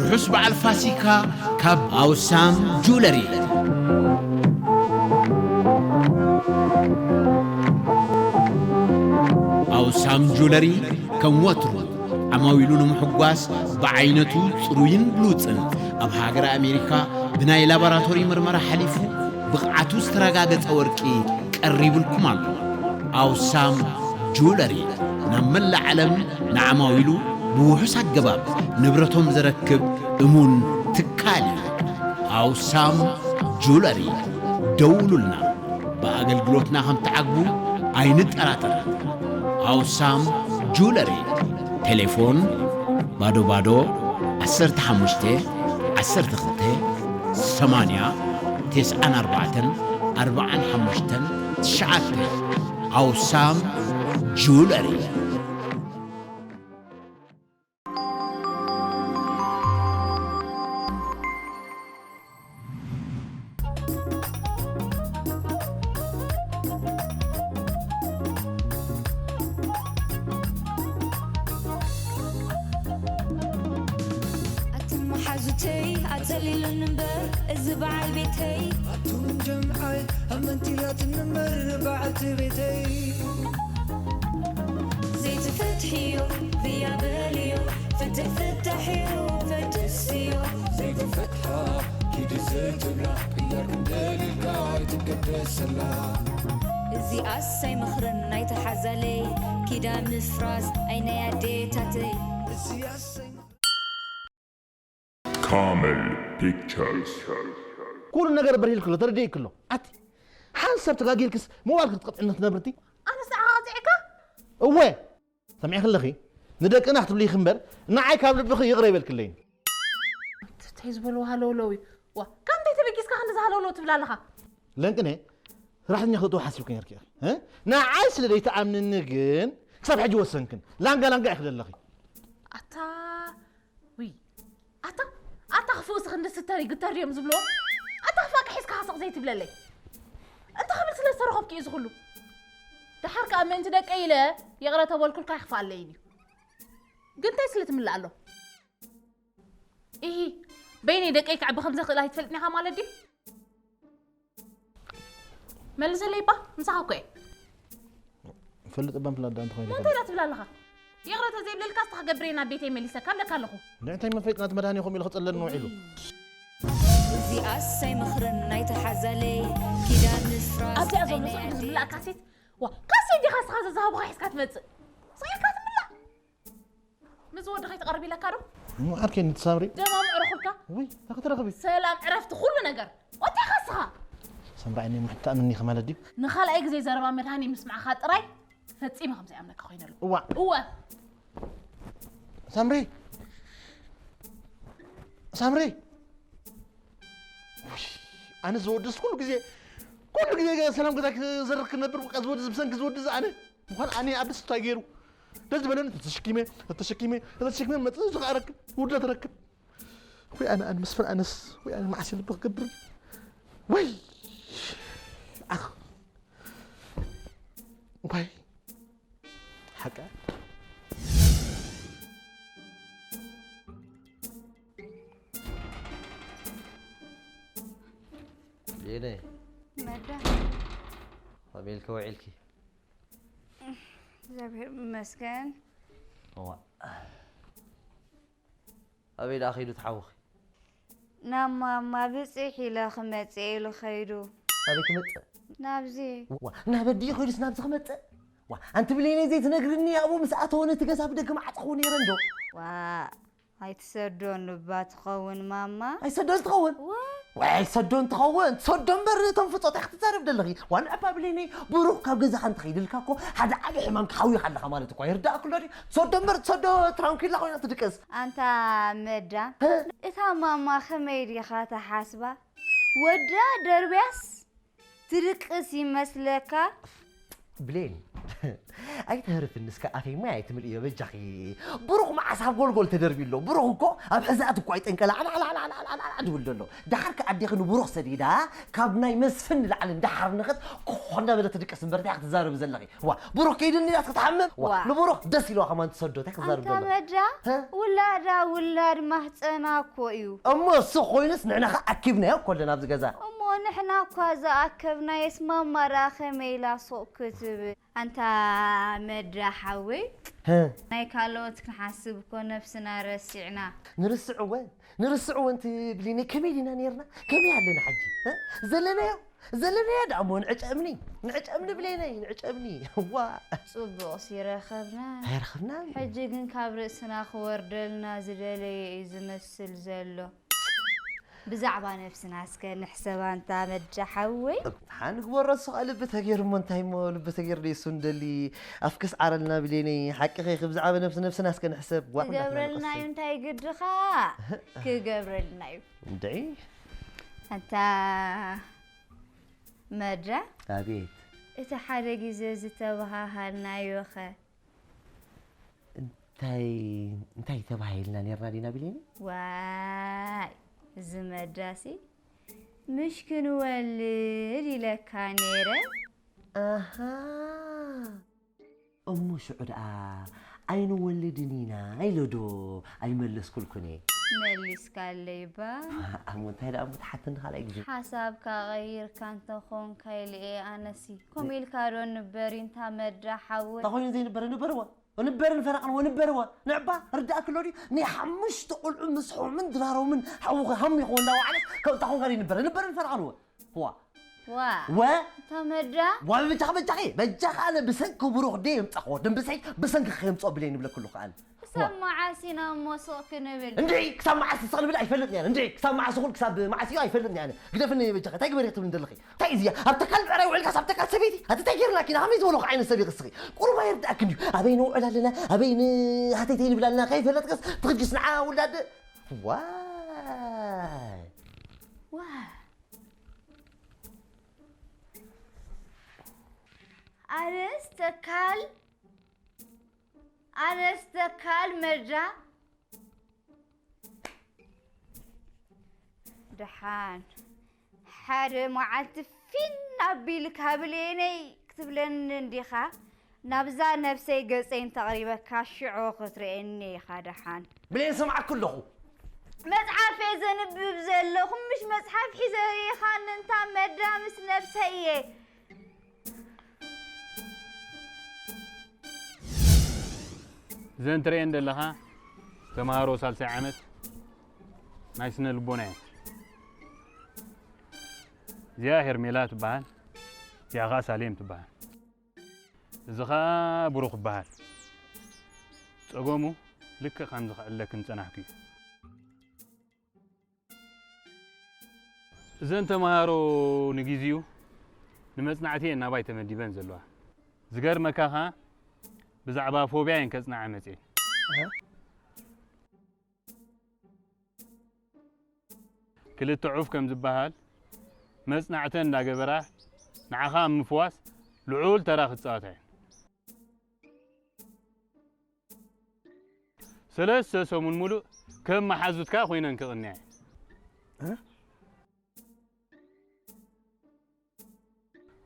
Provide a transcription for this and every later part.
ርሑስ በዓል ፋሲካ ካብ ኣውሳም ጁለሪ። ኣውሳም ጁለሪ ከም ወትሩ ዓማዊሉ ንምሕጓስ ብዓይነቱ ጽሩይን ብሉጽን ኣብ ሃገረ ኣሜሪካ ብናይ ላቦራቶሪ ምርመራ ሓሊፉ ብቕዓቱ ዝተረጋገጸ ወርቂ ቀሪቡልኩም ኣሎ። ኣውሳም ጁለሪ ናብ መላእ ዓለም ንዓማዊሉ ብውሑስ ኣገባብ ንብረቶም ዘረክብ እሙን ትካል እዩ። ኣውሳም ጁለሪ ደውሉልና። ብኣገልግሎትና ከም ትዓግቡ ኣይንጠራጠርን። ኣውሳም ጁለሪ። ቴሌፎን ባዶ ባዶ ዓሰርተ ሓሙሽተ ዓሰርተ ክልተ ሰማንያ ተስዓን ኣርባዕተን ኣርባዓን ሓሙሽተን ትሽዓተ። ኣውሳም ጁለሪ። ኣቱም መሓዙተይ ኣጸሊሉኒ እምበር እዚ በዓል ቤተይ። ኣቱም ጀምዓይ ኣመንቲ ኢላትኒ እምበር በዓልቲ ቤተይ። ዘይትፈትሕዮ ብያ በልዮ፣ ፍትሕ ፍታሕ እዩ ፈትስዮ። ዘይትፈትሓ ኪዲ ዘይትብላ፣ ቅያር ክንደልልካ ኣይትገደሰላ። እዚኣስ ኣይመኽርን ናይቲ ሓዛለይ፣ ኪዳን ምፍራስ ኣይ ናይ ኣዴታተይ። እዚኣስ ኣይመኽርን። ካመል ፒክቸርስ። ኩሉ ነገር በሪህልክሎ፣ ተረዲእክሎ። ኣቲ ሓንሳብ ተጋጊልክስ ሞባይል ክትቀጥዕኒ ትነብርቲ? ኣነስ ንዓኻ ቀጺዕካ? እወ፣ ሰሚዕኪ ኣለኺ? ንደቅና ክትብሊ ኢኺ እምበር፣ ንዓይ ካብ ልብኺ ይቕረ ይበልክለይን። እንታይ ዝበልዎ ሃለውለው እዩ? ዋ፣ ካብ እንታይ ተበጊስካ ክንድዚ ሃለውለው ትብል ኣለኻ? ለንቅነ፣ ሰራሕተኛ ክእትዎ ሓሲብኪ ነርኪ ኢኺ፣ እ? ንዓይ ስለ ዘይትኣምንኒ ግን፣ ክሳብ ሕጂ ወሰንክን። ላንጋ ላንጋ ኢኺ ዘለኺ። ኣታ፣ ውይ፣ ኣታ፣ ኣታ ክፉእ ስኽ እንድስተር ይግተር ድዮም ዝብልዎ? ኣታ ክፋእ ክሒዝካ ሃሰቕ ዘይትብለለይ። እንተ ክብል ስለ ዝተረኸብኪ እዩ ዝኹሉ። ደሓር ከኣ ምእንቲ ደቀይ ኢለ ይቕረ ተበልኩልካ ኣይኽፍኣለይን እዩ። ግን እንታይ ስለ ትምልእ ኣሎ? ኢሂ፣ በይነይ ደቀይ ከዕቢ ከም ዘኽእል ኣይትፈልጥን ኢኻ ማለት ድዩ? መልሰለይ እባ፣ ምሳኻ እኮ እየ። ፈልጥ እባ፣ ምፍላጥ ደኣ እንታይ ኮይኑ እንታይ ዳ ትብል ኣለኻ? ይቕረ ተዘይብለልካ እስኻ ገብረይ ናብ ቤተይ መሊሰካ እብለካ ኣለኹ። ንዕንታይ መፈይጥ ናቲ መድሃኒኹም ኢሉ ክጸለኒ ውዒሉ። እዚኣስ ኣይመኽርን ናይቲ ሓዛለይ፣ ኪዳን ምፍራስ ኣብዚኣ ዘሎ ኣይናይ ስቕ ኣዴ። ዝምላእ ካሴት፣ ዋ፣ ካሴት ዲኻ እስኻ ዘዛሃብኻ ሒዝካ ትመጽእ? ስቕ ኢልካ ትምላእ። ምስ ወዲ ከይትቐርብ ኢለካ ዶ? እሞ ዓርከይ ነቲ ሳምሪ። ደማም ዕረኹልካ። ውይ፣ እንታይ ክትረኽቢ? ሰላም፣ ዕረፍቲ፣ ኩሉ ነገር። ወጢኻ እስኻ። ሳምሪ ዓይነይ፣ ምሕታ ኣምኒ ኢኺ ማለት ድዩ? ንኻልኣይ ግዜ ዘረባ መድሃኒ ምስማዕኻ ጥራይ ፈጺመ ከም ዘይኣምነካ ኮይነ ኣለኹ። እዋ። እወ። ሳምሪ! ሳምሪ! ውይ፣ ኣነ ዝወድስ ኩሉ ግዜ፣ ኩሉ ግዜ ሰላም ገዛ ክዘርግ ክነብር፣ በቃ ዝወድስ፣ ብሰንኪ ዝወድስ ኣነ። ምዃን ኣነ ኣብ ደስ እንታይ ገይሩ? ደስ ዝበለኒ ተተሸኪመ፣ ተተሸኪመ፣ ተተሸኪመ መጽእ ዝኸኣረክብ፣ ውርደት ረክብ። ወይ ኣነ፣ ኣነ መስፍን ኣነስ፣ ወይ ኣነ መዓስ ልቢ ክገብር? ወይ! ኣኽ! ወይ! ሓቃ? የኔ መዳ። ከመይ ኢልኪ ውዒልኪ? እግዚኣብሔር ይመስገን። እዋ። ኣበይ ደኣ ከይዱ እቲ ሓውኺ? ናብ ማማ ብጽሕ ኢለ ክመጽእ ኢሉ ከይዱ። ኣበይ ክመጽእ? ናብዚ። ዋ፣ ናብ ኣዲኡ ከይዱስ ናብዚ ክመጽእ? ዋ፣ ኣንቲ ብሌነይ ዘይትነግርኒ ኣብኡ ምስ ኣተወ ነቲ ገዛ ብደገ ምዓጽኽዎ ነይረ እንዶ። ዋ፣ ኣይትሰዶን እባ ትኸውን ማማ። ኣይሰዶን ትኸውን? ዋ። ዋይ፣ ኣይሰዶን ትኸውን? ትሰዶ እምበር እቶም ፍጾት ኢኺ ትዛረብ ዘለኺ። ዋ፣ ንዕባ ብሌነይ ብሩኽ ካብ ገዛኻ እንተኸይድልካ እኮ ሓደ ዓቢ ሕማም ክሓውይኻ ኣለኻ ማለት እኮ። ይርዳእኩ ኣሎ ድዩ? ትሰዶ እምበር ትሰዶ ትራንኩላ ኮይና ትድቅስ። ኣንታ መዳ፣ እ? እታ ማማ ከመይ ዲኻ ትሓስባ? ወዳ ደርብያስ ትድቅስ ይመስለካ? ብሌን፣ ኣይተህርፍኒ እስከ ኣፈይ ማይ ኣይትምልእዮ በጃኺ። ብሩኽ መዓስ ኣብ ጎልጎል ተደርብዩ ኣሎ። ብሩኽ እኮ ኣብ ሕዛእቲ እኮ ኣይጠንቀለ ዓላ ዓላ ዓላ ዓላ ዓላ ዓላ ድብል ዘሎ። ደሓር ከ ኣዴኺ ንብሩኽ ሰዲዳ ካብ ናይ መስፍን ንላዕሊ እንዳሓርነኸት ኮኾ እንዳበለት ትድቅስ እምበር እንታይ ክትዛረቢ ዘለኺ? ዋ ብሩኽ ከይድኒ ኢላስ ክትሓምም? ዋ ዋ። ንብሩኽ ደስ ኢልዋ ከማን ትሰዶ እንታይ ክትዛረቢ ኣንታ ዘሎ? መዳ ሀ? ውላዳ ውላድ ማህፀና እኮ እዩ። እሞ እሱ ኮይኑስ ንሕና ኸ ኣኪብናዮ እኮ ኣለና ኣብዚ ገዛ። እሞ ንሕና እኳ ዝኣከብናየስ ማማ ደኣ ከመይ ኢላ ሱቕ ክትብል? ኣንታ መዳ ሓወይ፣ ሀ? ናይ ካልኦት ክንሓስብ እኮ ነብስና ረሲዕና። ንርስዕወን ንርስዕወን ትብሊኒ ከመይ ዲና ነይርና? ከመይ ኣለና ሕጂ? ሀ? ዘለናዮ ዘለናዮ ደኣ እሞ ንዕጨ እምኒ ንዕጨ እምኒ ብሌነይ ንዕጨ እምኒ ዋ ጽቡቕ ሲረኸብና። ኣይረኸብናን። ሕጂ ግን ካብ ርእስና ክወርደልና ዝደለየ እዩ ዝመስል ዘሎ። ብዛዕባ ነብስና እስከ ንሕሰባ እንታ መጃ ሓወይ። ሓንግበሮ እሱ ኸኣ ልቢ ተገይሩ እሞ እንታይ እሞ ልቢ ተገይሩ ደይሱ እንደሊ ኣፍክስ ዓረልና ብሌነይ ሓቅኺ ብዛዕባ ነብሲ ነብስና እስከ ንሕሰብ ዋ ክንዳትና ትገብረልና እዩ ንቐስን። እንታይ ግድኻ ክገብረልና እዩ። እንድዒ ኣንታ መድራ ኣቤት እቲ ሓደ ግዜ ዝተበሃሃልናዮ ኸ እንታይ እንታይ ተባሂልና ኔርና ዲና ቢሌኒ? ዋይ እዚ መድራሲ ምሽ ክንወልድ ኢለካ ኔረ። ኣሃ እሞ ሽዑ ደኣ ኣይንወልድን ኢና ኢለ ዶ ኣይመለስኩልኩን እየ? መሊስካለይ ባ። እሞ እንታይ ደኣ እሞ ትሓትኒ ካልኣይ ግዜ? ሓሳብካ ቀይርካ እንተኾንካ ኢለ እየ ኣነሲ። ከምኡ ኢልካ ዶ ንበር እንታ መዳ ሓወይ? እንታይ ኮይኑ ዘይንበር ንበርዋ ንበርን ፈረቕን ወንበርዋ ንዕባ ርዳእክሎ ድዩ ናይ ሓሙሽተ ቆልዑ ምስ ሖምን ድራሮምን ሓውኸ ሃሚኹ እንዳወዓለስ ከምታ ኾንካ ድዩ ንበር ንበርን ፈረቕን ወ ዋ ዋ ወ ተመዳ ዋ በጃኺ በጃኺ በጃኺ ኣነ ብሰንኪ ብሩኽ ደ የምጻኹ ድንብሰይ ብሰንኪ ከየምጾ ብለይ ንብለክሉ ከኣን ክሳብ መዓስ ኢና እሞ ስቕ ክንብል እንድዒ ክሳብ መዓስ ስቕ ንብል ኣይፈልጥን እያ እንድዒ ክሳብ መዓስ ኹል ክሳብ መዓስ እዩ ኣይፈልጥን እያ ግደፍኒ በጃኺ እንታይ ግበሪ ክትብል ዘለኺ እንታይ እዚኣ ኣብ ተካል ብዕራይ ውዕልካስ ኣብ ተካል ሰበይቲ ኣቲ እንታይ ጌርናኪ ኢና ከመይ ዝበለኹ ዓይነት ሰብ ይኽስኺ ቁሩብ ኣይርድኣክን እዩ ኣበይ ንውዕል ኣለና ኣበይ ንሃተይተይ ንብል ኣለና ከይፈለጥክስ ትኽጅስ ንዓ ውላድ ዋይ ኣነስ ተካል ኣነስ ተካል መዳ ደሓን ሓደ መዓልቲ ፊን ኣቢልካ ብሌነይ ክትብለኒ እንዲኻ ናብዛ ነብሰይ ገፀይ እንተቕሪበካ ሽዑ ክትርእየኒ ኢኻ ደሓን ብሌን ሰምዓኩ ኣለኹ መፅሓፍ እየ ዘንብብ ዘለኹ ምሽ መፅሓፍ ሒዘ ርኢኻኒ እንታ መዳ ምስ ነብሰይ እየ እዘን ትርእየን ዘለኻ ተምሃሮ ሳልሳይ ዓመት ናይ ስነ ልቦና እየን። እዚኣ ሄርሜላ ትበሃል፣ እዚኣ ኸዓ ሳሌም ትበሃል። እዚ ኸዓ ብሩኽ ይበሃል። ጸገሙ ልክዕ ከምዚ ክዕለክን ዝጸናሕኩ እዩ። እዘን ተምሃሮ ንግዜኡ ንመጽናዕቲ እየን ናባይ ተመዲበን ዘለዋ። ዝገርመካ ኸኣ ብዛዕባ ፎብያ እየን ከጽንዓ መጺኤን። ክልተ ዑፍ ከም ዝበሃል መጽናዕተን እንዳገበራ ንዓኻ ኣብ ምፍዋስ ልዑል ተራ ክጻወታ እየን። ሰለስተ ሰሙን ሙሉእ ከም መሓዙትካ ኮይነን ክቕንያ እየን። እ?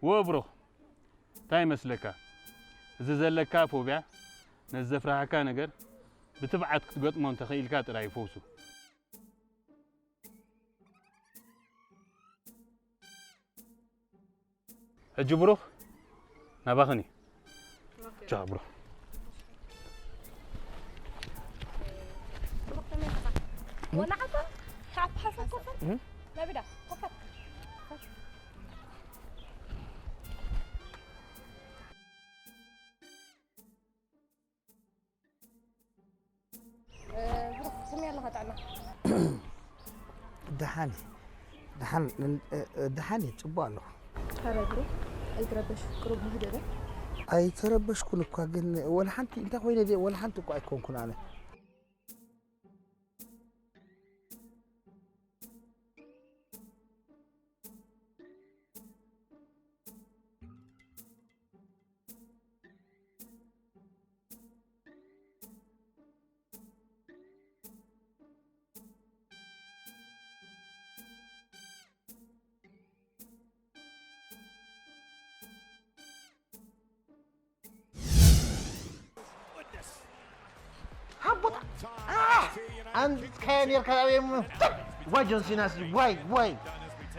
ወ ብሩኽ፣ እንታይ ይመስለካ? እዚ ዘለካ ፎብያ፣ ነዚ ዘፍርሃካ ነገር ብትብዓት ክትገጥሞ እንተኽኢልካ ጥራይ እዩ ፈውሱ። ሕጂ ብሩኽ ናባኽን እዩ። ቻው ብሩኽ። ደሓን ደሓን ደሓን እየ፣ ጽቡቕ ኣለኹ። ኧረ ብሩኽ፣ ኣይትረበሽ፣ ቅሩብ ንህደደ። ኣይተረበሽኩን እኳ፣ ግን ወላ ሓንቲ እንታይ ኮይነ ድየ? ወላ ሓንቲ እኳ ኣይኮንኩን ኣነ። ኣንካያ ኔርካ ኣበየም። ዋይ ጆን ሲናሲ ዋይ ዋይ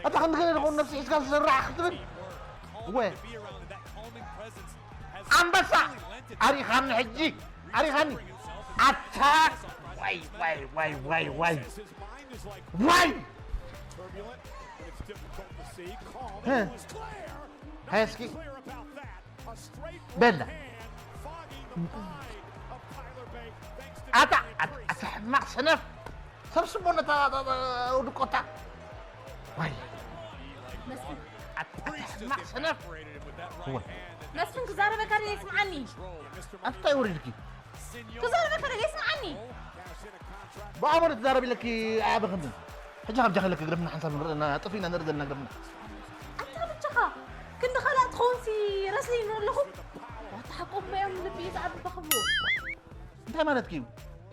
ኣታ ክንዲ ከለ ደኾን ነብሲ ሒዝካ ዝስራሕ ክትብል ወ ኣንበሳ ኣሪኻኒ ሕጂ ኣሪኻኒ ኣታ ዋይ ዋይ ዋይ ዋይ ዋይ ዋይ ሃይ እስኪ በላ ኣታ ኣታ ሕማቕ ሰነፍ ሰብስቦ ነታ ውድቆታ ዋይ ኣታ ሕማቕ ሰነፍ መስፍን ክዛረበካ ደለ ይስምዓኒ ኣታ ይወሪድኪ ክዛረበካ ደለ ይስምዓኒ ብኣመነ ትዛረብ ኢለኪ ኣበኽንድን ሕጂ ካብ ጃኸለክ ግደፍና ሓንሳብ ንርእና ጥፊእና ንርኢ ዘለና ግደፍና ኣታ ብቻኻ ክንዲ ካልኣ ትኸውን ሲ ረስሊ ኣለኹ ዋታ ሓቆቦ እዮም ልቢ ዝኣቢ በኽብዎ እንታይ ማለትኪ እዩ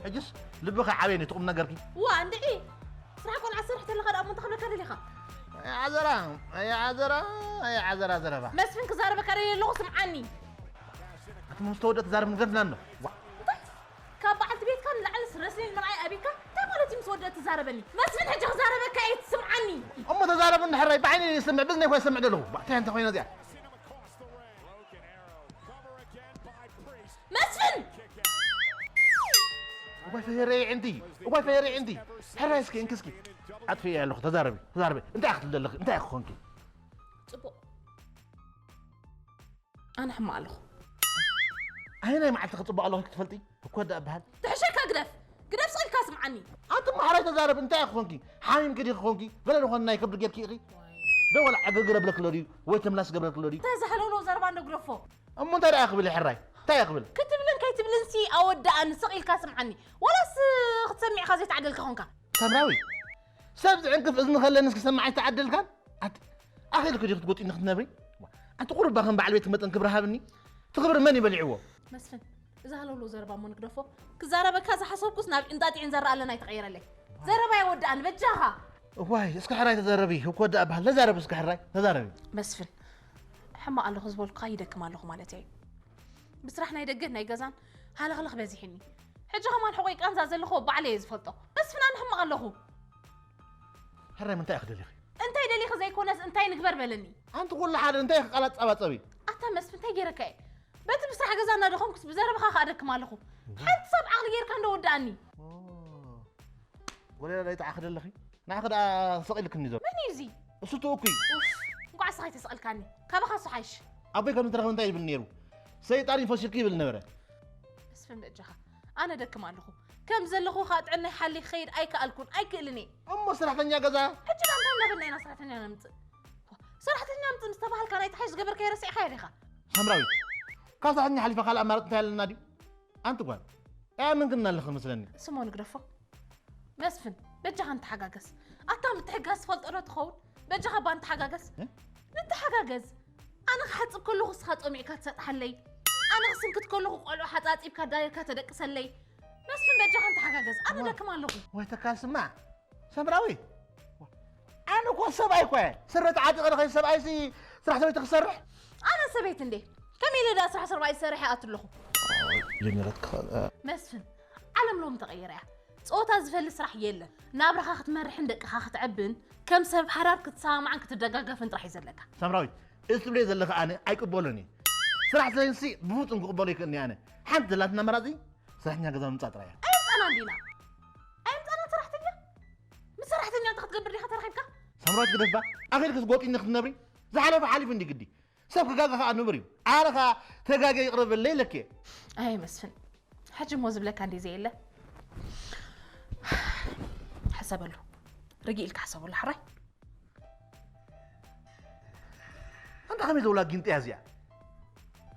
ሕጅስ ልብኻ ዓበየ ነቲ ቁም ነገርኪ ዋ እንድዒ ስራሕ ቆልዓ ትሰርሕ ተለኻ ደኣ እሞ እንታይ ክብለካ ደሊኻ ኣዘራ ኣዘራ ኣዘራ ዘረባ መስፍን ክዛረበካ ደሊ ኣለኹ ስምዓኒ ኣቲ ምስ ተወደ ትዛረብ ንገርና ኣሎ ካብ በዓልቲ ቤትካ ንላዕሊ ረስሊን ምርኣይ ኣቢካ እንታይ ማለት እዩ ምስ ወደ ትዛረበኒ መስፍን ሕጂ ክዛረበካ እየ ትስምዓኒ እሞ ተዛረብ እንድሕራይ ብዓይኒ ይስምዕ ብዝነይ ኮ ይሰምዕ ደለኹ ባእታይ እንተ ኮይነ እዚኣ መስፍን እዋይ ፈየረይ ዕንቲ እዋይ ፈየረይ ዕንቲ ሕራይ እስኪ እንክስኪ ኣጥፍየ ኣለኹ ተዛረቢ ተዛረቢ እንታይ ክትብል ዘለኺ እንታይ ክኾንኪ ፅቡቕ ኣነ ሕማቕ ኣለኹ ኣየናይ መዓልቲ ክፅቡቕ ኣለኹ ክትፈልጢ እኮ ዳ እበሃል ትሕሸካ ግደፍ ግደፍ ስቕ ኢልካ ስምዓኒ ኣንቲ ማሕራይ ተዛረብ እንታይ ክኾንኪ ሓሚምኪ ዲኺ ክኾንኪ ገለ ዝኾነ ናይ ከብዲ ጌርኪ ኢኺ ዶ ወላ ዕግርግር ኣብለክሎ ድዩ ወይ ተምላስ ገብረክሎ ድዩ እንታይ ዝሃለውለው ዘረባ እንዶ ግደፎ እሞ እንታይ ደኣ ክብል ሕራይ እንታይ ክብል ክትብልን ከይትብልን ሲ ኣወዳእኒ ስቕ ኢልካ ስምዓኒ ዋላስ ክትሰሚዕካ ዘይተዓደልካ ኾንካ ሳምራዊ ሰብ ዝዕንክፍ እዝኒ ከለንስ ክሰማዓይ ተዓደልካን ኣቲ ኣኺልክ ዲኹ ትጎጢኒ ክትነብሪ ኣንቲ ቁሩባ ከም በዓል ቤት መጠን ክብሪ ሃብኒ ትኽብሪ መን ይበሊዕዎ መስፍን እዛ ሃለውለው ዘረባ እሞ ንግደፎ ክዛረበካ ዝሓሰብኩስ ናብ እንጣጢዕን ዘረኣለን ኣይተቐይረለይ ዘረባ የወዳእኒ በጃኻ እዋይ እስኪ ሕራይ ተዘረቢ እኮ ወዳእ በሃል ተዛረቢ እስኪ ሕራይ ተዛረቢ መስፍን ሕማቕ ኣለኹ ዝበልኩኻ ይደክም ኣለኹ ማለት እዩ ብስራሕ ናይ ደገ ናይ ገዛን ሃለኽለኽ በዚሕኒ ሕጂ ኸማን ሕቆይ ቃንዛ ዘለኹ ባዕለ እየ ዝፈልጦ መስፍን ኣነ ሕማቕ ኣለኹ ሕራይ ምንታይ ኢኺ ደሊኺ እንታይ ደሊኺ ዘይኮነስ እንታይ ንግበር በለኒ ኣንቲ ኩሉ ሓደ እንታይ ኢኺ ቃላት ጸባጸቢ ኣታ መስፍን እንታይ ገይረካ እየ በቲ ብስራሕ ገዛ እናደኸምኩስ ብዘረብኻ ከኣ ደክም ኣለኹ ሓንቲ ሰብ ዓቕሊ ጌርካ እንዶ ወዳኣኒ ወለላ ዳይታ ዓኺ ደለኺ ንዓኺ ደኣ ሰቒልክኒ ዘሎ መን እዩ እዚ እሱ ትእኩይ እንኳዕ ስኻ ይተስቐልካኒ ካባኻ እሱ ሓይሽ ኣቦይ ከም ዝተረኸበ እንታይ ይብል ነይሩ ሰይጣን ይፈሽልኪ ይብል ነበረ መስፍን በጃኻ ኣነ ደክም ኣለኹ ከም ዘለኹ ከዓ ጥዕናይ ሓሊ ክኸይድ ኣይከኣልኩን ኣይክእልን እየ እሞ ሰራሕተኛ ገዛ ሕጂ ዳ እንታይ እናበልና ኢና ሰራሕተኛ ነምፅእ ሰራሕተኛ ምፅእ ምስ ተባሃልካ ናይ ተሓሽ ዝገበርካዮ ረሲዕካዮ ዲኻ ሳምራዊት ካብ ሰራሕተኛ ሓሊፋ ካልእ ኣማራፂ እንታይ ኣለና ድዩ ኣንቲ ጓል ኣያምንክና ኣለኺ መስለኒ ስሞ ንግደፎ መስፍን በጃኻ ንተሓጋገዝ ኣታ ምትሕጋዝ ትፈልጦ ዶ ትኸውን በጃኻ እባ ንተሓጋገዝ ንተሓጋገዝ ኣነ ክሓፅብ ከለኹ እስኻ ፆሚዕካ ትሰጥሓለይ ኣነ ክስንክት ከለኹ ቆልዑ ሓፃፂብካ ዳርካ ተደቅሰለይ መስፍን በጃኻ ንተሓጋገዝ ኣነ ደክም ኣለኹ ወይ ተካል ስማዕ ሰምራዊት ኣነ እኮ ሰብኣይ እኮ እየ ስረ ተዓጢቐ ንኸይ ሰብኣይሲ ስራሕ ሰበይቲ ክሰርሕ ኣነ ሰበይቲ እንዴ ከመይ ኢለ ዳ ስራሕ ሰብኣይ ዝሰርሕ ይኣቱ ኣለኹ ጀሚረትካ መስፍን ዓለም ሎም ተቐይራ እያ ፀወታ ዝፈሊ ስራሕ የለን ናብራኻ ክትመርሕን ደቅኻ ክትዕብን ከም ሰብ ሓራር ክትሰማማዕን ክትደጋገፍን ጥራሕ እዩ ዘለካ ሳምራዊት እዚ ትብለዮ ዘለኻ ኣነ ኣይቅበሎን እየ ስራሕ ሰበይንሲ ብፍፁም ክቕበሎ ይክእልኒ ኣነ ሓንቲ ዘላትና መራፂ ስራሕኛ ገዛ ምምፃእ ጥራይ እያ ኣይምፃና እንዲና ኣይምፃና ሰራሕተኛ ምስ ሰራሕተኛ እንተ ክትገብር ዲኻ ተረኺብካ ሳምራዊት ግደፍባ ኣኺልክስ ጎጢኒ ክትነብሪ ዝሓለፈ ሓሊፉ እንዲ ግዲ ሰብ ክጋገ ከዓ ንቡር እዩ ኣነ ከዓ ተጋገ ይቕረበለይ ኢለኪ ኣይ መስፍን ሕጂ እሞ ዝብለካ እንዲ ዘየለ ሕሰበሉ ርግእ ኢልካ ሕሰበሉ ሓራይ ኣንታ ከመይ ዘብላ ጊንጢ እያ እዚኣ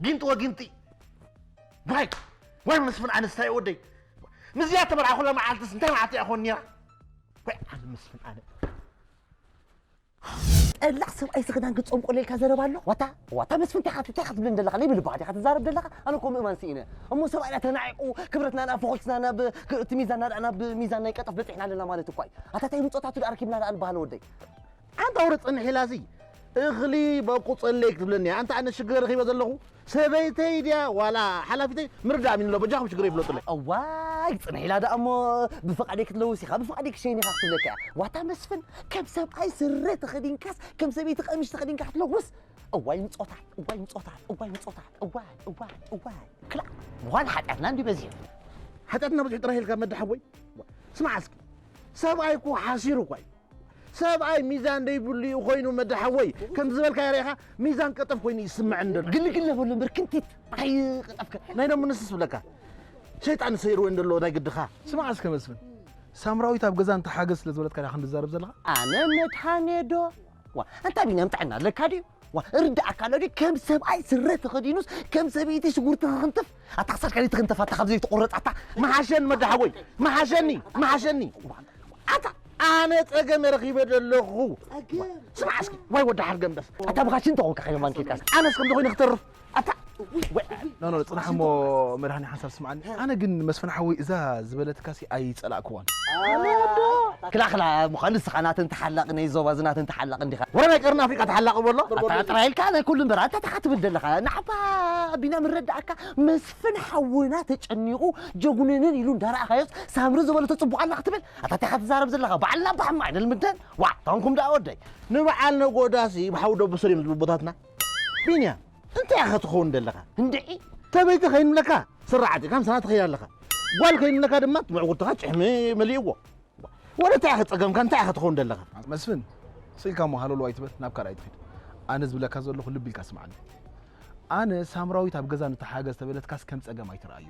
ጊንጢ ወጊንጢ ዋይ ዋይ መስፍን ኣነስታይ ወደይ ምስዚኣ ተመርዓ ኩላ መዓልትስ እንታይ መዓልቲ እያ ኾን ነይራ ዋይ ኣነ መስፍን ኣነ ጠላዕ ሰብኣይ ስኽዳን ክፀምቆለልካ ዘረባ ኣሎ ዋታ ዋታ መስፍን እንታይ ኢኻ እንታይ ኢኻ ትብለኒ ዘለኻ ለይብል ባዕዲ ኢኻ ትዛረብ ዘለኻ ኣነ እኮ ምእማን ስኢነ እሞ ሰብኣይና ተናዒቑ ክብረትና ናብ ፎኾልትና ናብ እቲ ሚዛንና ደኣ ናብ ሚዛን ናይ ቀጠፍ በፂሕና ኣለና ማለት እኳ እዩ ኣታ እንታይ ምፆታቱ ደኣ ረኪብና ደኣ ንበሃል ወደይ ሓንቲ ኣውረ ፀንሕ ኢላ እዚ እኽሊ በቁፀለይ ክትብለኒ እያ። ኣንታ ኣነ ሽግር ረኺበ ዘለኹ ሰበይተይ ድያ ዋላ ሓላፊተይ ምርዳእ ሚን ኣሎ። በጃኹም ሽግር ይፍለጡለይ። እዋይ፣ ጽንሕ ኢላ ደኣ እሞ ብፍቓደይ ክትለውስ ኢኻ፣ ብፍቓደይ ክሸይን ኢኻ ክትብለካ እያ። ዋታ መስፍን፣ ከም ሰብኣይ ስረ ተኸዲንካስ ከም ሰበይቲ ቀሚሽ ተኸዲንካ ክትለውስ? እዋይ ምጾታት፣ እዋይ ምጾታት፣ እዋይ ምጾታት፣ እዋይ፣ እዋይ፣ እዋይ። ክላእ፣ ምዃን ሓጢኣትና እንዲ በዚሑ። ሓጢኣትና በዚሑ ጥራሕ ኢልካ መዳ ሓወይ? ስማዕ እስኪ፣ ሰብኣይ እኮ ሓሲሩ እኳ እዩ። ሰብኣይ ሚዛን ደይብሉ እዩ ኮይኑ መዳ ሓወይ። ከም ዝበልካ ርኢኻ ሚዛን ቀጠፍ ኮይኑ ይስምዐን ደሎ። ግልግል በሉ እምበር ክንቲት ኣይቀጠፍከ። ናይ ደሙ ንስስ ብለካ። ሸይጣን ሰይሩ እንደሎ ናይ ግድኻ። ስማዕ እስከ መስፍን፣ ሳምራዊት ኣብ ገዛ እንተሓገዝ ስለ ዝበለትካ ዲኻ ክንድዛረብ ዘለኻ? ኣነ መድሃኔ ዶ? ዋ፣ ኣንታ ቢንያም ጥዕና ኣለካ ድዩ? ዋ፣ እርዳእካ ኣሎ ድዩ? ከም ሰብኣይ ስረ ተኸዲኑስ ከም ሰበይቲ ሽጉርቲ ክኽንትፍ? ኣታ ክሳድካ ዘይትኽንተፍ ኣታ ካብ ዘይትቑረጽ ኣታ። መሓሸን መዳ ሓወይ፣ መሓሸኒ፣ መሓሸኒ። ኣታ ኣነ ጸገም ረኺበ ዘለኹ። ጸገም? ስማዕ እስኪ፣ ዋይ ወዲ ሓርገምደስ። ኣታ ብኻችን ተኾንካ ከይማን ኬድካስ? ኣነስ ከምዚ ኮይነ ክተርፍ? ኣታ ወይ ኖ፣ ኖ፣ ጽናሕ እሞ መድሃኒ ሓንሳብ ስምዓኒ። ኣነ ግን መስፍን ሓወይ እዛ ዝበለትካሲ ኣይጸላእክዋን። ክላ፣ ክላ፣ ምዃኑ ንስኻ ናተን ተሓላቂ ናይ ዞባ እዚ ናተን ተሓላቂ እንዲኻ። ወረ ናይ ቀርኒ ኣፍሪቃ ተሓላቂ በሎ? ኣታ ጥራይ ኢልካ ናይ ኩሉ እምበር ኣታ ተኻ ትብል ዘለኻ። ንዓባ ቢና ምረዳእካ መስፍን ሓውና ተጨኒቑ ጀጉነንን ኢሉ እንዳረኣኻዮስ ሳምሪ ዝበለቶ ጽቡቕ ኣላ ክትብል? ኣታ እንታይ ኢኻ ትዛረብ ዘለኻ? በዓልና ኣባ ሕማቕ ኣይንልምደን። ዋዕ፣ ታንኩም ደኣ ወደይ። ንበዓል ነጎዳሲ ብሓው ደብሶ ድዮም ዝብሉ ቦታትና? ቢንያም፣ እንታይ ኢኻ ትኸውን ዘለኻ? እንድዒ። ተበይቲ ከይንብለካ ስራዓት ኢኻ፣ ምሳና ትኸይድ ኣለኻ። ጓል ከይንብለካ ድማ መዕጉርትኻ ጭሕሚ መሊእዎ። ወደ እንታይ ኢኻ ጸገምካ? እንታይ ኢኻ ትኸውን ዘለኻ? መስፍን፣ ስኢልካ እሞ ሃለሎ ኣይትበል፣ ናብ ካልኣይ ትኺድ። ኣነ ዝብለካ ዘለኹ ልቢ ኢልካ ስምዓኒ። ኣነ ሳምራዊት ኣብ ገዛ ንተሓገዝ ተበለትካስ ከም ጸገም ኣይትረኣዮ።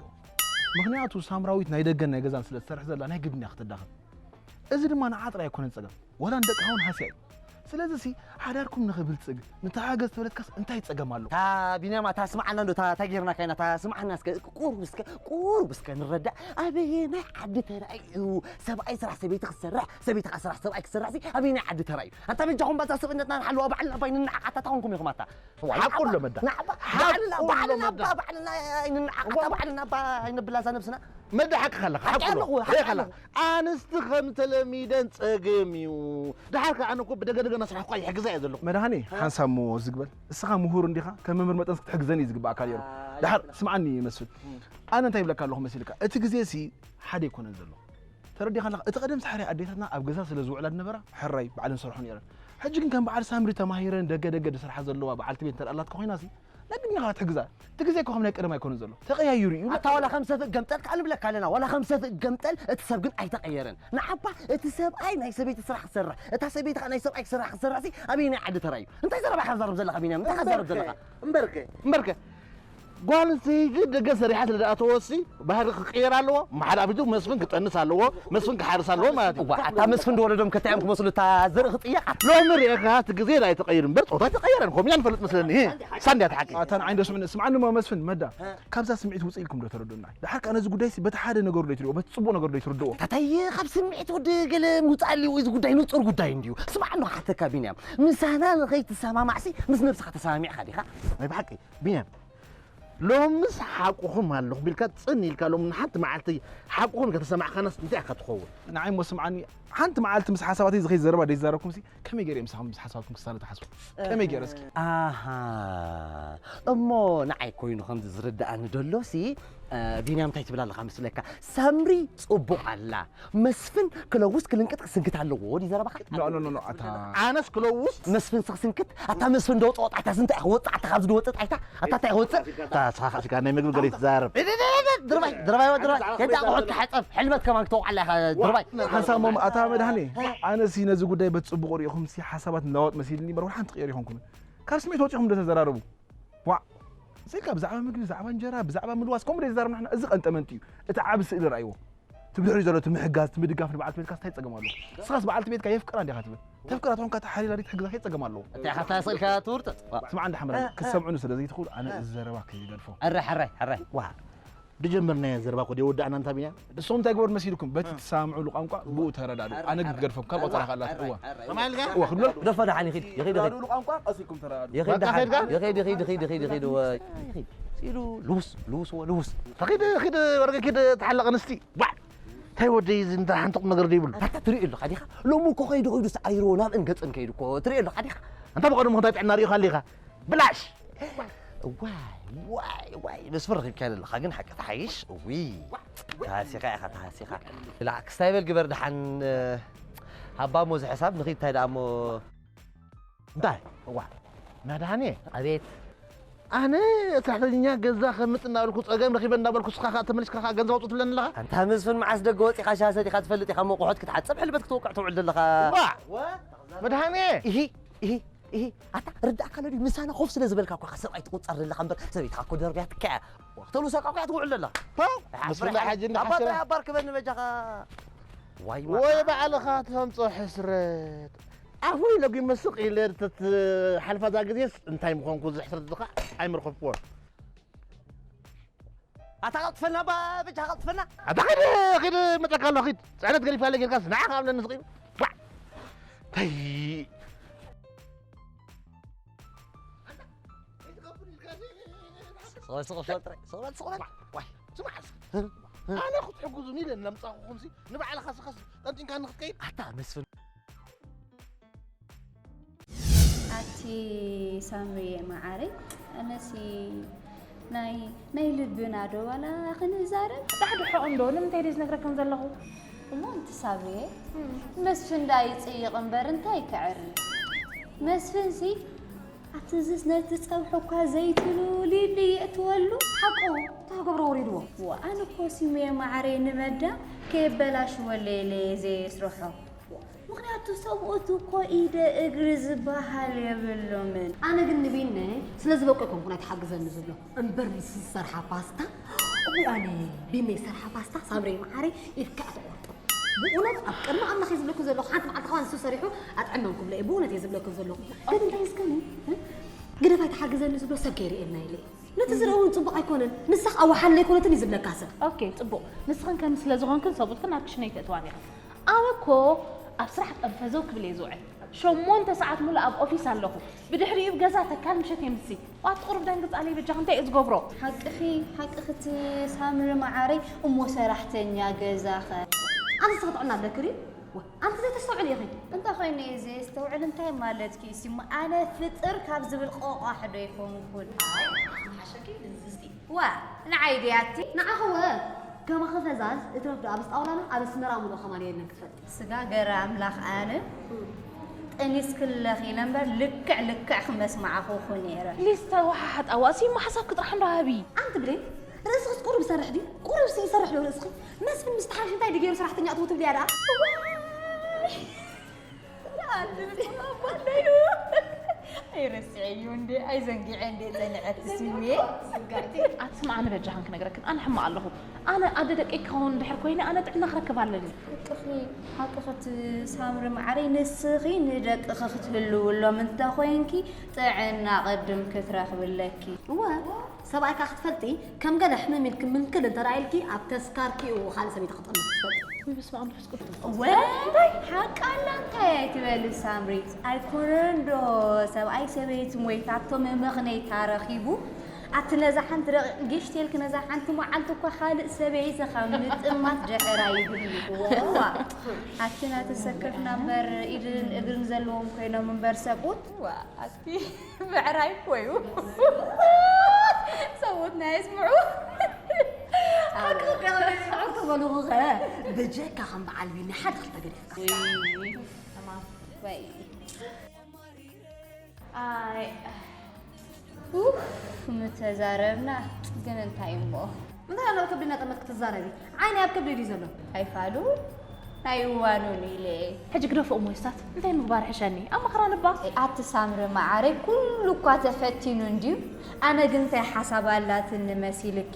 ምኽንያቱ ሳምራዊት ናይ ደገን ናይ ገዛን ስለ ትሰርሕ ዘላ ናይ ግድን እያ ክትዳኸም። እዚ ድማ ንዓ ጥራይ ኣይኮነን ጸገም፣ ወላ ንደቅኻ እውን ሃስያ እዩ። ስለዚሲ ሓዳርኩም ንኽብልጽግ ንተሓገዝ ተበለትካስ እንታይ ጸገም ኣሎ? እታ ቢንያም፣ እታ ስምዓና እንዶ፣ እታ፣ እታ ጌርናካ ኢና፣ እታ ስምዓና እስከ፣ ቁሩብ እስከ፣ ቁሩብ እስከ ንረዳእ። ኣበየናይ ዓዲ ተራእዩ ሰብኣይ ስራሕ ሰበይቲ ክትሰርሕ፣ ሰበይቲ ከዓ ስራሕ ሰብኣይ ክትሰርሕ ሲ ኣበየናይ ዓዲ ተራእዩ? ኣንታ በጃኹም በዛ ሰብእነትና ንሓልዋ፣ ባዕልና ባይ ንንዓቕ። ኣታ ታኹንኩም ኢኹም ኣታ። ሓቁ ኣሎ መዳ። ንዓባ፣ ሓቁ ባዕልና፣ ኣሎ ባዕልና፣ መዳ። ባዕልና ኣይንንዓቕ፣ ኣታ ባዕልና ባ-፣ ኣይነብላ እዛ ነብስና። መዳ ሓቂ ከለኻ፣ ሓቂ ሓቂ ኣለኹ፣ ኣለኹ፣ ሓቂ ኸለኻ። ኣለኹ። ኣንስቲ ከም ተለሚደን ጸገም እዩ። ደሓር ከኣ ኣነ እኮ ብደገ ደገ እናሰራሕኩ ይሕግዛ እየ ዘለኹ። መድሃኔ፣ ሓንሳብ እሞ ዝግበል። እስኻ ምሁር እንዲኻ፣ ከም መምህር መጠን ክትሕግዘኒ እዩ ዝግባኣካ ነይሩ። ኣይ፣ ደሓር፣ ስምዓኒ መስፍን። እም። ኣነ እንታይ ይብለካ ኣለኹ መሲልካ? እቲ ግዜ ሲ ሓደ ኣይኮነን ዘሎ። ተረዲኻ ኣለኻ? እቲ ቀደም ሲ ሓራይ ኣዴታትና ኣብ ገዛ ስለ ዝውዕላ ዝነበራ፣ ሕራይ ባዕለን ሰርሖ ነይረን። ሕጂ ግን ከም በዓል ሳምሪ ተማሂረን ደገ ደገ ዝሰርሓ ዘለዋ በዓልቲ ቤት እንተ ኣላትካ ኮይና ሲ፣ ናይ ግድን ኢኻ ክትሕግዛ። እቲ ግዜ እኮ ከም ናይ ቀደም ኣይኮነን ዘሎ። ተቐያይሩ እዩ። ኣታ ዋላ ከም ሰፍእ ገምጠል ከኣ ንብለካ ኣለና። ዋላ ከም ሰፍእ ገምጠል እቲ ሰብ ግን ኣይተቐየረን። ንዓባ እቲ ሰብኣይ ናይ ሰበይቲ ስራሕ ክሰርሕ፣ እታ ሰበይቲ ከኣ ናይ ሰብኣይ ስራሕ ክሰርሕ ሲ ኣበየናይ ዓዲ ተራእዩ? እንታይ ዘረባ ኢኻ ትዛረብ ዘለኻ ቢንያም? እንታይ ኢኻ ትዛረብ ዘለኻ? እምበርከ፣ እምበርከ። ጓል ኣንስተይቲ ደገ ሰሪሓ ስለ ዝኣተወሲ ባህሪ ክቅየር ኣለዎ። መሓላፊቱ መስፍን ክጠንስ ኣለዎ። መስፍን ክሓርስ ኣለዎ ማለት እዩ። እዋ፣ ኣታ መስፍን ዝወለዶም ከታዮም ክመስሉ እታ ዘርኢ ክጥየቕ? ሎሚ ርኤኻ እቲ ግዜ ዳ ኣይተቐይር እምበር ጾታ ኣይተቐየረን። ከምኡ ኢና ንፈልጥ መስለኒ። ሳንድያ እቲ ሓቂ። ኣታ ንዓይ እንዶ ስምዕኒ፣ ስምዓኒ እሞ መስፍን መዳ። ካብዛ ስምዒት ውፅእ ኢልኩም ዶ ተረድኡና? ደሓር ከኣ ነዚ ጉዳይሲ በቲ ሓደ ነገሩ ዶ ይትሪእዎ፣ በቲ ጽቡቕ ነገሩ ዶ ይትርድእዎ? ታታይ ካብ ስምዒት ወዲ ገለ ምውጻእ ኣልዎ፣ እዚ ጉዳይ ንጹር ጉዳይ እንድዩ። ስምዓኒ ክሓተካ ቢንያም፣ ምሳና ንኸይትሰማማዕሲ ምስ ነብስኻ ተሰማሚዕካ ዲኻ? ናይ ብሓቂ ቢንያም፣ ሎምስ ሓቁኹም ኣለኹ ቢልካ ጽን ኢልካ ሎም ንሓንቲ መዓልቲ ሓቁኹም ከተሰማዕካናስ እንታይ ኢኻ ትኸውን? ንዓይ እሞ ስምዓኒ፣ ሓንቲ መዓልቲ ምስ ሓሳባተይ ዝኸይድ ዘረባ ደይዛረብኩምሲ ከመይ ገይረ ምሳኹም ምስ ሓሳባትኩም ክሳለ ትሓስቡ? ከመይ ገይረ እስኪ? ኣሃ፣ እሞ ንዓይ ኮይኑ ከምዚ ዝርድኣኒ ደሎሲ፣ እ፣ ቢንያም እንታይ ትብል ኣለኻ መስለካ? ሳምሪ ጽቡቕ ኣላ፣ መስፍን ክለውስ ክልንቅጥ ክስንክት ኣለዎ ድዩ ዘረባኻ? ኖ፣ ኖ፣ ኖ፣ ኖ፣ ኣታ ኣነስ ክለውስ መስፍን ስኽስንክት፣ ኣታ መስፍን ዶ ወጣ ወጣ፣ ኣታ ስንታይ ክወጽእ፣ ኣታ ካብዚ ዶ ወጽእ፣ ኣታ፣ ኣታ እንታይ ክወጽእ? ኣታ ስኻ፣ ስኻ ናይ ምግቢ ገለ ትዛረብ። ድርባይ፣ ድርባይ፣ ድርባይ፣ ከይዳ ኣቑሑት ክሓጸብ፣ ሕልመት ከማን ክተውዓላ ኢኻ፣ ድርባይ። ሓንሳብ እሞ ኣታ መድሃኔ፣ ኣነሲ ነዚ ጉዳይ በቲ ጽቡቕ ርኢኹምሲ ሓሳባት ንለዋወጥ መሲልኒ እምበር፣ ወላ ሓንቲ ቅየር ይኾንኩምን። ካብ ስምዒት ወጺኹም ዶ ተዘራረቡ? ዋዕ! ስኢልካ ብዛዕባ ምግቢ፣ ብዛዕባ እንጀራ፣ ብዛዕባ ምልዋስ፣ ከምኡ ዶ ይዛረብና ንሕና? እዚ ቀንጠመንጢ እዩ። እቲ ዓቢ ስእሊ ረኣይዎ። እቲ ብድሕሪኡ ዘሎ፣ እቲ ምሕጋዝ፣ እቲ ምድጋፍ ንበዓልቲ ቤትካስ እንታይ ጸገም ኣለዎ? ንስኻስ በዓልቲ ቤትካ የፍቅራ እንዲኻ ትብል። ተፍቅራ ተኾንካ፣ እታ ሓሊላ ድዩ ትሕግዛ? ከይ ጸገም ኣለዎ? እንታይ ኢኻ ስኢልካ ትውርጠጥ? ስምዓ እንዳ ሓምራይ፣ ክትሰምዑኒ ስለ ዘይትኽእሉ፣ ኣነ እዚ ዘረባ ከይገድፎ። ሕራይ፣ ሕራይ፣ ሕራይ። ዋዕ! ዝጀመርናዮ ዘረባ እኮ ደይወዳእና እንታ ቢንያም። ንስኹም እንታይ ግበሩ መሲልኩም? በቲ ትሰማምዑሉ ቋንቋ ብኡ ተረዳድኡ። ኣነ ግን ክገድፈኩም፣ ካብ ቆጸራ ከኣላት። እዋ። ከማይ ኢልካ? እዋ፣ ክብሎ። ግደፎ ደሓን ይኺድ፣ ይኺድ፣ ይኺድ። ተረዳድኡ ቋንቋ ቀሲኩም ተረዳድኡ። ይኺድ በቃ ደሓን፣ ከይድካ? ይኺድ፣ ይኺድ፣ ይኺድ፣ ይኺድ፣ ይኺድ። ኢሉ ልውስ፣ ልውስ፣ ልውስ። ኺድ፣ ኺድ፣ ወርቂ ኪድ፣ ተሓለቕ ኣንስቲ። ዋዕ! እንታይ ወደይ እዚ እንዳ ሓንቲ ቁም ነገር ዘይብሉ። ኣታ ትሪኦ ኣለኻ ዲኻ? ሎሚ እኮ ከይዱ፣ ከይዱ ሳዕሪርዎ ናብእን ገጽን ከይዱ እኮ ትሪኦ ኣለኻ ዲኻ? ኣንታ ብቐደሙ እንታይ ጥዕና ርኢኻ ኣሊኻ? ብላሽ! ዋይ፣ ዋይ፣ ዋይ፣ መስፍን ረኺብካዮ ዘለኻ ግን ሓቂ ትሓይሽ? እውይ! ተሃሲኻ ኢኻ፣ ተሃሲኻ። ላ፣ ክስታይ በል ግበር ደሓን፣ እ፣ ሃባ እሞ እዚ ሕሳብ ንኺድ እንታይ ደኣ እሞ እንታይ? እዋ፣ መድሃኔ። ኣቤት። ኣነ ሰራሕተኛ ገዛ ከምጽእ እናበልኩ ጸገም ረኺበ እናበልኩ ንስኻ ኸኣ ተመሊስካ ኸኣ ገንዘብ ኣውጽእ ትብለኒ ኣለኻ? ኣንታ መስፍን መዓስ ደገ ወጺኻ ሻሂ ሰቲኻ ትፈልጥ ኢኻ እሞ ቁሑት ክትሓጽብ ሕልበት ክትወቅዕ ትውዕል ዘለኻ? እዋ! መድሃኔ! ኢሂ፣ ኢሂ፣ ኢሂ፣ ኣታ ርዳእካ ኣሎ ድዩ? ምሳና ኮፍ ስለ ዝበልካ እኮ ኢኻ ሰብኣይ ትቑጸር ዘለኻ እምበር ሰበይትኻ እኮ ደርብያትካ እያ። ዋ፣ ክተልውሰካ እኮ እያ ትውዕል ዘላ። ፓው! ኣሕ፣ ምስፍና ብርሃን። ሓጂ እንዳ ኣባ ሓሰረ። እንታይ ኣባር ክበኒ በጃኻ? ዋይ፣ ዋይ። ወይ ባዕልኻ ተምጾ ሕስረት። ኣፉይ ለጒመ ስቕ ኢለ ተትሓልፋ እዛ ግዜስ እንታይ ምኾንኩ እዚ ሕስረት እዚ ኸኣ ኣይመርኸብክዎን። ኣታ ቀልጥፈና፣ ባ-፣ በጃኻ ቀልጥፈና። ኣታ ኺድ፣ ኺድ፣ መጸካ ኣሎ፣ ኺድ። ጽዕነት ገዲፍካ ኣለ ጌርካስ ንዓኻ ኣብለኒ ስቕ ኢሉ። ዋ! ተይ። ስቕ በል፣ ስቕ በል ጥራይ። ስቕ በል፣ ስቕ በል። ዋይ፣ ስማዕ እስኪ። ኣነ ክትሕግዙኒ ኢለ እናምጻኹኹምሲ ንባዕልኻ ስኻስ ጠንጢንካ ንኽትከይድ። ኣታ መስፍን። ኣቲ ሳምሪየ መዓረይ፣ ኣነሲ ናይ፣ ናይ ልብና ዶ ዋላ ክንዛረብ? ዳሕድሖ እንዶ ንምንታይ ድየ ዝነግረክን ዘለኹ? እሞ ኣንቲ ሳምሪየ፣ መስፍን ዳ ይጽይቕ እምበር እንታይ ክዕሪ? መስፍንሲ ኣብቲ ዝስ ነቲ ጸብሑ እኳ ዘይትሉ ሊሊ የእትወሉ። ሓቁ፣ እንታይ ክገብሮ ወሪድዎ? ወ-፣ ኣነ እኮ ሲሙየ መዓረይ ንመዳ ከየበላሽወለይ ኢለ እየ ዘየስርሖ። ምኽንያቱ ሰብኡት እኮ ኢደ እግሪ ዝበሃል የብሎምን። ኣነ ግን ንቢነ ስለ ዝበቁ ኣይኮንኩን ኣይትሓግዘኒ ዝብሎ እምበር፣ ምስ ዝሰርሓ ፓስታ። እውይ፣ ኣነ ቢነ ዝሰርሓ ፓስታ ሳምረይ መዓረይ ኢድካ እያ ትቆርጦ። ብእውነት ኣብ ቅድሚ ኣምላኽ እየ ዝብለክን ዘለኹ፣ ሓንቲ መዓልቲ ከኣ ንሱ ሰሪሑ ኣጥዕመን ክብሎ እየ። ብእውነት እየ ዝብለክን ዘለኹ። ግን እንታይ እስከኒ፣ እ? ግደፍ ኣይትሓግዘኒ ዝብሎ ሰብ ከይርእየና ኢለ እየ። ነቲ ዝርኢ እውን ጽቡቕ ኣይኮነን። ንስኽ ኣዋሓል ኣይኮነትን እዩ ዝብለካ ሰብ። ኦኬ፣ ጽቡቕ። ንስኽን ከምዚ ስለ ዝኾንክን ሰብኡትክን ናብ ክሽነ ኣይተእትዋን ኢኽን። ኣነ እኮ ኣብ ስራሕ ጠንፈዘው ክብል እየ ዝውዕል። ሸሞንተ ሰዓት ሙሉእ ኣብ ኦፊስ ኣለኹ። ብድሕሪኡ ኣብ ገዛ ተካል ምሸት የምሲ። ዋት ቁሩብ ደንግጽ ኣለይ በጃኺ፣ እንታይ እየ ዝገብሮ? ሓቅኺ፣ ሓቅኺ እቲ ሳምሪ መዓረይ፣ እሞ ሰራሕተኛ ገዛኸ? ኣነ ንስኺ ጥዕና ኣለኪ ድዩ? ዋ፣ ኣንቲ ዘይተስተውዕሊ ኢኺ። እንታይ ኮይነ እየ ዘየስተውዕል? እንታይ ማለትኪ እዩ? እሞ ኣነ ፍጥር ካብ ዝብል ቆቋሕ ዶ ኣይኮንኩን? ኣይ፣ ንዓኺ ምሓሸኪ ድንዝዝቲ። ዋ፣ ንዓይ ድያ እቲ? ንዓኺ ወ፣ ከማኺ ፈዛዝ እትረፍ ዶ ኣብ ኣስጣውላና ኣብ ኣስመራ ሙሉእ ከማን የለን ክትፈልጢ። ስጋ ገረ ኣምላኽ ኣነ እም። ጠኒስክለኺ ኢለ እምበር ልክዕ ልክዕ ክመስማዓኹ እኮ ነይረ። ሊስ ተወሓሓጣ፣ ዋእሲ እሞ ሓሳብኪ ጥራሕ እንዶ ሃቢ። ኣንቲ ብሌን፣ ርእስኽስ ቁሩብ ይሰርሕ ድዩ? ቁሩብሲ ይሰርሕ ዶ ርእስኺ? መስፍን ምስ ተሓሽ እንታይ ድዩ ገይሩ ሰራሕተኛ እትዉ ትብልያ ደኣ? ዋይ! ኣንተ ብትሕና ኣቦ ኣለዩ። ኣይረስዐዮ እንዴ፣ ኣይዘንጊዐ እንዴ፣ ጸኒዐት ስሜ። ኣቲ ስምዓኒ በጃኽን ክነግረክን፣ ኣነ ሕማቕ ኣለኹ። ኣነ ኣደ ደቀይ ክኸውን እንድሕር ኮይነ፣ ኣነ ጥዕና ክረክብ ኣለኒ። ሓቅኺ፣ ሓቅኺ እቲ ሳምሪ መዓረይ፣ ንስኺ ንደቅኺ ክትህልውሎም እንተ ኮይንኪ፣ ጥዕና ቅድም ክትረኽቢ ኣለኪ። እወ፣ ሰብኣይካ ክትፈልጢ፣ ከም ገለ ሕምም ኢልኪ ምንክል እንተ ደኣ ኢልኪ፣ ኣብ ተስካርኪ እዩ ካልእ ሰበይቲ ክትቕመጥ ክትፈልጢ። ወይ በስመ ኣብ መንፈስ ቅዱስ። ወይ እንታይ ሓቂ ኣላ እንታይ ኣይትበሊ ሳምሪት። ኣይኮነን ዶ ሰብኣይ ሰበይቲ ሞይታቶም መኽነይታ ረኺቡ፣ ኣቲ ነዛ ሓንቲ ደቂቕ ጊሽ ተልኪ ነዛ ሓንቲ መዓልቲ እኳ ካልእ ሰበይቲ ካብ ምጥማት ድሕር ኣይብልኒ። ዋ፣ ኣቲ ናተሰከፍና እምበር ኢድን እግርን ዘለዎም ኮይኖም እምበር ሰብኡት። ዋ፣ ኣቲ ብዕራይ እኮ እዩ። ሰብኡትና የስምዑ። ሓቂ እኮ እዩ፣ ስምዑ ተበልኹ ኸ። በጀካ ከም በዓል ቢኒ ሓደ ክልተ ገዲፍካ። ወይ፣ ወይ። ኣይ፣ ኡፍ፣ ምተዛረብና ግን እንታይ እሞ? እንታይ ኣለዎ ከብዲ እናጠመት ክትዛረቢ? ዓይኒ ኣብ ከብዲ ድዩ ዘሎ? ኣይፋሉ፣ ናይ እዋኑ ኢለ። ሕጂ ግደፎ እሞ ይስታት፣ እንታይ ምግባር ሕሸኒ? ኣብ መኸራ ንባ። ኣቲ ሳምሪ መዓረይ፣ ኩሉ እኳ ተፈቲኑ እንድዩ። ኣነ ግን እንታይ ሓሳብ ኣላትኒ መሲልኪ?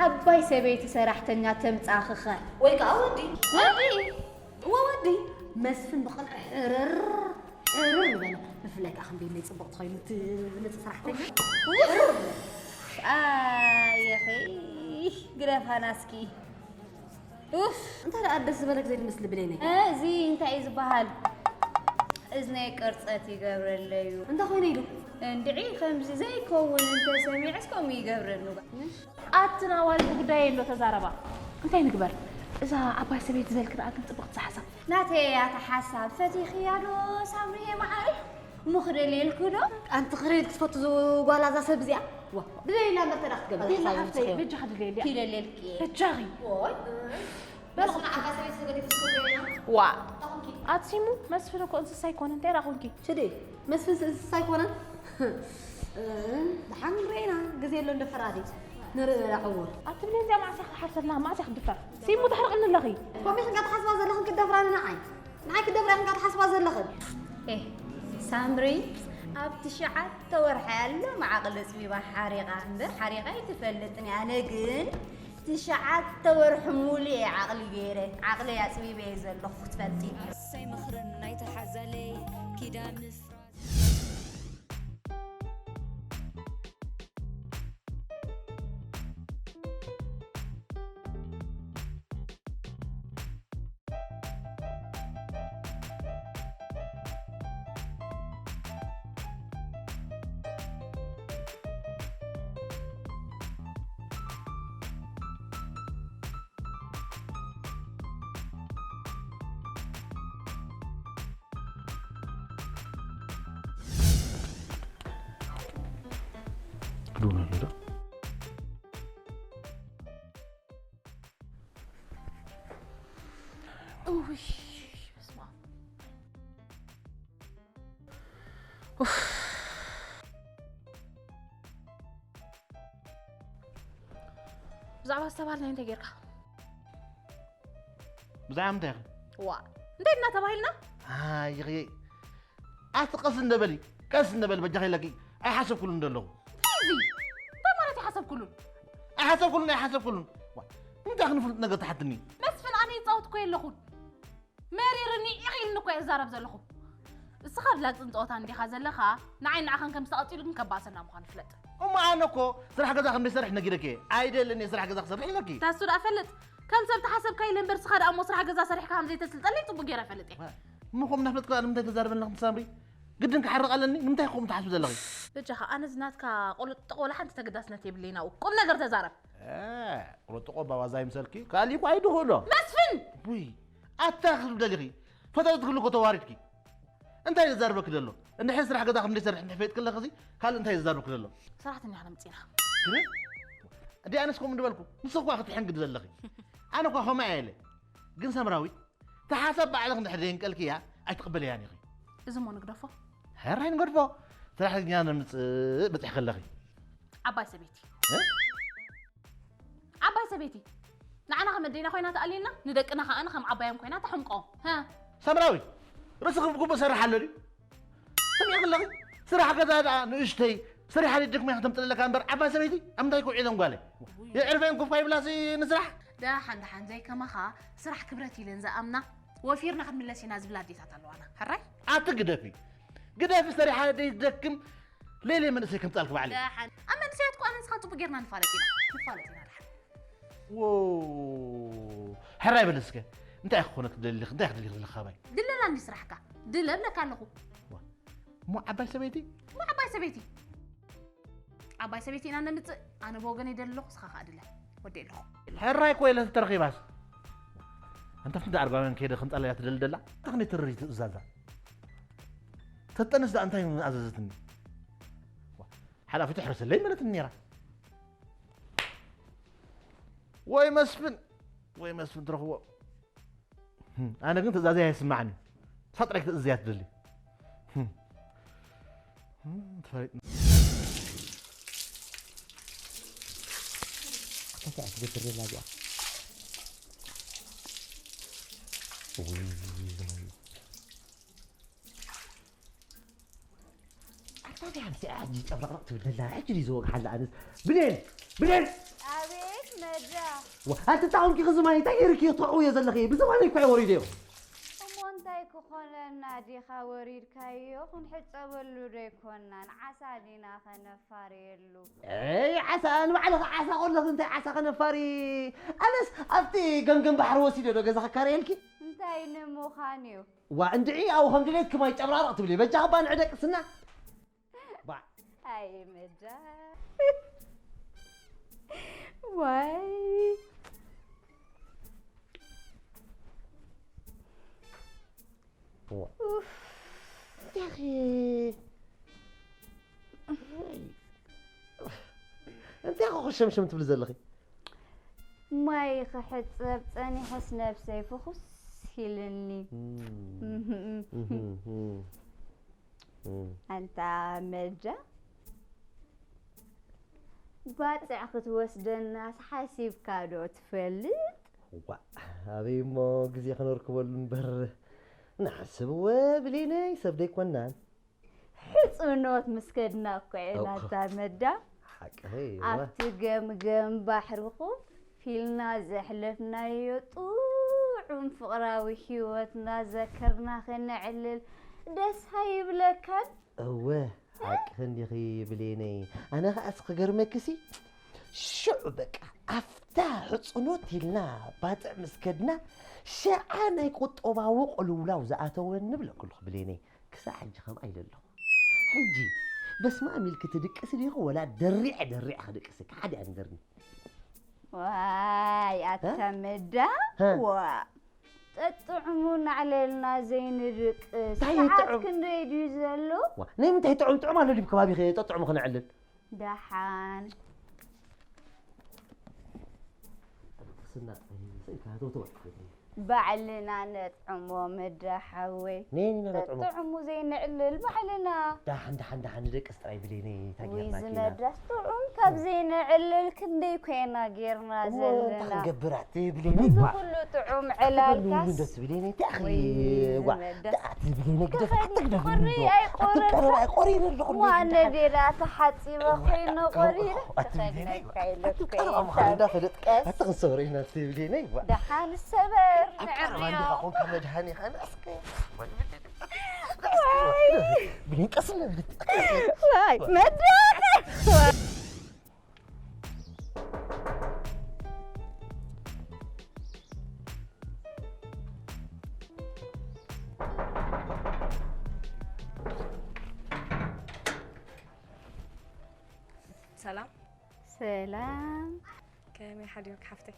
ዓባይ ሰበይቲ ሰራሕተኛ ተምጻኺ ኸ? ወይ ከኣ ወዲ። ወዲ? እወ ወዲ። መስፍን ብቕንዒ ሕርር፣ ሕርር ምበለ። ብፍላይ ከኣ ከም ቤለይ ጽቡቕ ተኾይኑ እቲ ዝመጽእ ሰራሕተኛ። ኡፍ! ኣየኺ፣ ግደፋና እስኪ። ኡፍ! እንታይ ደኣ ደስ ዝበለክ ዘይትመስሊ ብሌነይ? እ፣ እዚ እንታይ እዩ ዝበሃል? እዝነይ ቅርጸት ይገብረለዩ። እንታይ ኮይነ ኢሉ? እንድዒ ከምዚ ዘይከውን እንተሰሚዐስ ከምኡ ይገብረኒ። ኣትን ኣዋልድ ጉዳየይ እንዶ ተዛረባ። እንታይ ንግበር? እዛ ዓባይ ሰበይቲ ዝበልክ ደኣ ግን ጽብቕቲ ሓሳብ። ናተይ እያ እታ ሓሳብ። ፈቲኽያ ዶ ሳምሪየ መዓረይ? እሞ ክደልየልኪ ዶ? ኣንቲ ክሬድ ክትፈቱ ጓል እዛ ሰብ እዚኣ? ዋ፣ ድለይላ እምበር ተዳ ክትገብር ዲላ ሓሳብ ሓፍተይ፣ ይምስኽዮ። በጃኺ ድለየልያ። ኪደልየልኪ። በጃኺ። ዎይ። በል በስመ ኣብ ኣሰበይቲ ተገዲፉ ስኩል ኮይና። ዋ። ኣኹንኪ። ኣትሲሙ መስፍን እኮ እንስሳ ኣይኮነን፣ እንታይ ደኣ ኾንኪ? ሽዲ፣ መስፍን እንስሳ ኣይኮነን? ደሓን ርኢና፣ ግዜ ኣሎ እንዶ ፈራዲ። ንርኢ በላ ዕውር። ኣትብለይ እዚኣ መዓስ እያ ክትሓርሰልና፣ መዓስ እያ ክትድፈር? ሲሙ ተሕርቕኒ ኣለኺ። ከምኡ ኢኺ ክትሓስባ ዘለኽን ክትደፍራኒ ንዓይ። ንዓይ ክትደፍራ ኢኺ ክትሓስባ ዘለኽን። ኤህ፣ ሳምሪ ኣብ ትሽዓተ ወርሒ ኣሎ መዓቕሊ ኣጽቢባ ሓሪቓ እምበር ሓሪቓ ኣይትፈልጥን እያ። ኣነ ግን ትሽዓተ ወርሒ ሙሉእ እየ ዓቕሊ ገይረ። ዓቕለይ ኣጽቢበ እየ ዘለኹ ክትፈልጢ። ኣሰይ ምኽርን ናይታ ሓዛለይ ኪዳን ምፍራስ። ክድውን ኣሎ ዶ? እውይ፣ በስመ ኣብ። ኡፍ። ብዛዕባ ዝተባህልና እንታይ ጌርካ? ብዛዕባ ምንታይ ኢኺ? ዋ፣ እንታይ ኢልና ተባሂልና? ኣይ፣ ይኺ፣ ኣቲ ቀስ እንደበሊ፣ ቀስ እንደበሊ፣ በጃኺ ኢለኪ፣ ኣይሓሰብኩሉን ዘለኹ። እንታይ እዚ? እንታይ ማለት ኣይሓሰብኩሉን? ኣይሓሰብኩሉን፣ ኣይሓሰብኩሉን። ዋ፣ እንታይ ክንፍልጥ ነገር ትሓትኒ? መስፍን፣ ኣነ ይጻወት እኮ የለኹን። መሪርኒ ኢኺ ኢልኒ እኮ እየ ዝዛረብ ዘለኹ። እስኻ ብላግጽን ጸወታን እንዲኻ ዘለኻ፣ ንዓይ ንዓኻን ከም ዝተቐጺሉ ግን ከባእሰና ምዃኑ ፍለጥ። እሞ ኣነ እኮ ስራሕ ገዛ ከም ዘይሰርሕ ነጊረኪ እየ። ኣይደልን እየ ስራሕ ገዛ ክሰርሕ ኢለኪ። ታሱ ደኣ ፈልጥ። ከም ሰብ ተሓሰብካ ኢለ እምበር፣ እስኻ ደኣ እሞ ስራሕ ገዛ ሰሪሕካ ከም ዘይተስልጠለይ ጽቡቕ ገይረ እፈልጥ እየ። እሞ ከምኡ እናፍለጥኪ ደኣ ንምንታይ ተዛርበኒ ኣለኺ ሳምሪ? ግድን ክሓርቕ ኣለኒ? ንምንታይ ከምኡ ትሓስቢ ዘለኺ? በጃኻ፣ ኣነ እዚ ናትካ ቁልጥቕ ወላ ሓንቲ ተገዳስነት የብለይን ኣብኡ። ቁም ነገር ተዛረብ። እ፣ ቁልጥቕ ባባዛ ይምሰልኪ? ካልእ እኮ ኣይድኽእሎ። መስፍን! ውይ፣ ኣታ ክትብሊ ደሊኺ? ፈተውትኪ እኮ ተዋሪድኪ። እንታይ ዘዛርበኪ ዘሎ? እንድሕር ስራሕ ገዛ ከም ዘይሰርሕ እንድሕር ፈሊጥኪ ኣለኺ፣ እዚ ካልእ እንታይ ዘዛርበኪ ዘሎ? ሰራሕተኛ ክነምጽእ ኢና። ግን፣ እንዲ ኣነስ ከምኡ እንድበልኩ፣ ንስኺ እኳ ክትሕንግዲ ዘለኺ። ኣነ እኳ ከምኡ እየ ኢለ። ግን ሰምራዊት፣ ተሓሳብ ባዕልኺ እንድሕር ደየንቀልክያ፣ ኣይትቕበልያን ኢኺ። እዚ እሞ ንግደፎ። ሕራይ ንገድፎ። ሰራሕተኛ ነምጽእ በጺሕኪ ኣለኺ። ዓባይ ሰበይቲ። እ? ዓባይ ሰበይቲ። ንዓና ከም ኣዴና ኮይና ትኣልየና፣ ንደቅና ከኣ ከም ዓባዮም ኮይና ተሕምቆ። ሀ? ሰምራዊት፣ ርእስኺ ብግቡእ ሰራሕ ኣሎ ድዩ? ስምዒ ከለኺ፣ ስራሕ ገዛ ደኣ ንእሽተይ፣ ሰሪሓ ደድክመያ ከተምጽእ ኣለካ እምበር፣ ዓባይ ሰበይቲ፣ ኣብ ምንታይ ክውዒለን ጓለይ? የዕርፈን ኮፍ ኣይብላሲ ንስራሕ? ደሓን ደሓን፣ ዘይከማኻ ስራሕ ክብረት ኢለን ዝኣምና፣ ወፊርና ክንምለስ ኢና ዝብላ ኣዴታት ኣለዋና። ሕራይ? ኣቲ ግደፊ፣ ግደፊ፣ ሰሪሓ ደይትደክም፣ ለይለይ መንእሰይ ከምጻልኪ ባዕለይ። ደሓን። ኣብ መንእሰያት እኮ ኣነ ንስኻን ጽቡቅ ጌርና ንፋለጥ ኢና። ንፋለጥ ኢና ደሓን። ዎ፣ ሕራይ በሊ እስከ። እንታይ ክኾነኪ ትደሊ ኣለኺ? እንታይ ክትደሊ ዘለኺ ካባይ? ድለላ እንዲ ስራሕካ። ድለ እብለካ ኣለኹ። ዋ፣ እሞ ዓባይ ሰበይቲ? እሞ ዓባይ ሰበይቲ። ዓባይ ሰበይቲ ኢና ነምጽእ። ኣነ ብወገነይ ደሊ ኣለኹ፣ ንስኻ ከኣ ድለ። ወዲ ኣለኹ። ሕራይ እኮ ኢለ ተረኺባስ። ኣንታ ፍንዳ ኣርጋውያን ከይደ ክንጻለያ ትደሊ ደላ? እንታይ ክንደይ ትርር ትእዛዛ? ተጠንስ ደኣ እንታይ ኣዘዘትኒ? ዋ፣ ሓላፊት ሕረሰለይ መለትኒ ነይራ። ወይ መስፍን፣ ወይ መስፍን ትረኽቦ። ህም፣ ኣነ ግን ትእዛዘይ ኣይስማዕን እዩ። ንሳ ጥራይ ክትእዝዝ እያ ትደሊ። ህም። ህም፣ ተፈሪጥና። ኣታ እንታይ እያ ትገብር ዘላ እዚኣ? እውይ፣ ዝመዩ። ኣታ እንታይ ሓንሲ ሕጂ ጨብረቕረቕ ትብል ዘላ? ሕጂ ድዩ ዝወግሓላ ኣነስ? ብሌን! ብሌን! ኣቤት መዳ። ዋ፣ ኣንቲ ጣቕምኪ ክዚ ማይ እንታይ ገይርኪ ትጥዕውዮ ዘለኺ? ብዚ ማይ እኮ እየ ወሪደዮ። እሞ እንታይ ክኾነና ዲኻ ወሪድካዮ? ክንሕጸበሉ ዶ ኣይኮናን? ዓሳ ዲና ኸነፋርየሉ? ኤይ፣ ዓሳ፣ ንባዕልኺ ዓሳ ከለኺ እንታይ ዓሳ ኸነፋሪ? ኣነስ ኣብቲ ገምገም ባሕሪ ወሲደ ዶ ገዛ ክካረየልኪ? እንታይ ንምዃን እዩ? ዋ፣ እንድዒ ኣብኡ ከም ድሌትኪ ማይ ጨብራርቕ ትብሊ። በጃኺ እባ ንዕደቂ ስና። ባ። ኣይ መዳ። ዋይ። ዋ። ኡፍ። እንታይ እንታይ ኢኹ ሸምሸም ትብሊ ዘለኺ? ማይ ክሕጸብ ጸኒሐስ ነብሰይ ፍኹስ ኢልኒ። እም፣ እም፣ እም። ኣንታ መዳ፣ ባጽዕ ክትወስደናስ ሓሲብካ ዶ ትፈልጥ? ዋእ፣ ኣበይ እሞ ግዜ ክነርክበሉ እምበር። ንሓስብ እወ ብሌነይ፣ ሰብ ደይኮናን። ሕጽኖት ምስ ከድና እኮ ኢና እኮ። ኣንታ መዳ። ሓቅኺ እወ። ኣብቲ ገምገም ባሕሪ ኮፍ ኢልና ዘሕለፍናዮ ጥዑም ፍቕራዊ ህይወትና ዘከርና ከነዕልል ደስ ኣይብለካን? እወ፣ ሓቅኺ እንዲኺ ብሌነይ። ኣነ ኸኣስ ክገርመክሲ፣ ሽዑ በቃ ኣብታ ሕጽኖት ኢልና ባጽዕ ምስ ከድና፣ ሽዓ ናይ ቁጠባዊ ቅልውላው ዝኣተወኒ እብለኪ ኣለኹ ብሌነይ። ክሳዕ ሕጂ ከምኣ ኢለ ኣለኹ። ሕጂ በስመ ኣብ ኢልኪ ትድቅሲ ዲኺ ወላ ደሪዐ ደሪዐ ክድቅሰኪ? ሓደ ኣንገርኒ። ዋይ፣ ኣታ እ? መዳ፣ እ? ዋ። ጠጥዕሙ ናዕለልና ዘይንድቅስ። እንታይ እዩ ሰዓት ጥዑም? ክንደይ ድዩ ዘሎ? ዋ፣ ናይ ምንታይ ጥዑም? ጥዑም ኣሎ ድዩ ከባቢኺ ጠጥዕሙ ክነዕልል? ደሓን። ስና፣ ስኢልካ፣ ተው፣ ተው፣ ተው። ባዕልና ነጥዕሞ መዳ ሓወይ። ነይ፣ ነይ፣ ነጥዕሞ። ጠጥዕሙ ዘይንዕልል ባዕልና። ደሓን፣ ደሓን፣ ደሓን፣ ንደቅስ ጥራይ ብለይ፣ ነይ፣ እንታይ ውይ፣ ጌርናኪ ኢና? ዝመዳስ ጥዑም ካብ ዘይንዕልል ክንደይ ኮይና ጌርና እሞ ዘለና። እንታይ ክንገብር ኣቲ ብለይ፣ ነይ፣ እዚ ዋ። ኩሉ ጥዑም ዕላልካስ? ኣትብለኒ፣ ደስ ብለኒ፣ እንታይ ኣኺ፣ ውይ፣ ዋ፣ ዝመዳስ። ኣቲ ብለኒ፣ ግደፍ፣ ክኸዲ ኣቲ ግደፍ፣ ቁሪ እንዶ። ኣይቆረን። ኣቲ ቀረባ፣ ቆሪረ ኣለኹ፣ ዋ፣ እንዶ። ነዴዳ ተሓጺበ እዋ፣ ኮይነ እዋ፣ ቆሪረ። ኣቲ ብለኒ፣ ክኸደካ ኢለ ኣቲ እኮ ቀረባ እየ። ምዃኑ እንዳፈለጥካ፣ ቀስ። ኣቲ ክንሰብሮ ኢና፣ ኣቲ ብለኒ፣ ዋ። ደሓን ሰበር፣ ኣብ ቀረባ ንዕብዮ። እንዲኻ ኮንካ መድሃኒ ኸነ፣ እስከ፣ ዋይ። ብለኒ፣ ቀስ እንደ ብለኒ። ዋይ፣ መድረኽ። ሰላም። ሰላም። ከመይ ሓዲርኪ ሓፍተይ?